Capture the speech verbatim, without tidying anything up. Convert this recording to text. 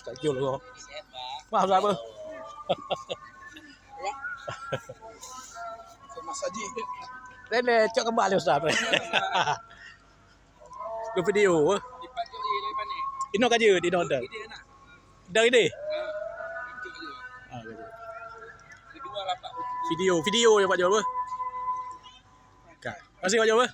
Kak Jul ko. Maaf, Ustaz, apa? Saya cok kembali, Ustaz. Ke video, eh? Inoe ka jeuet, inoe dah. Dah ide? Ah, dah. Video, video ya, Pak Jul, apa? Kan. Terima kasih, Pak Jul, apa?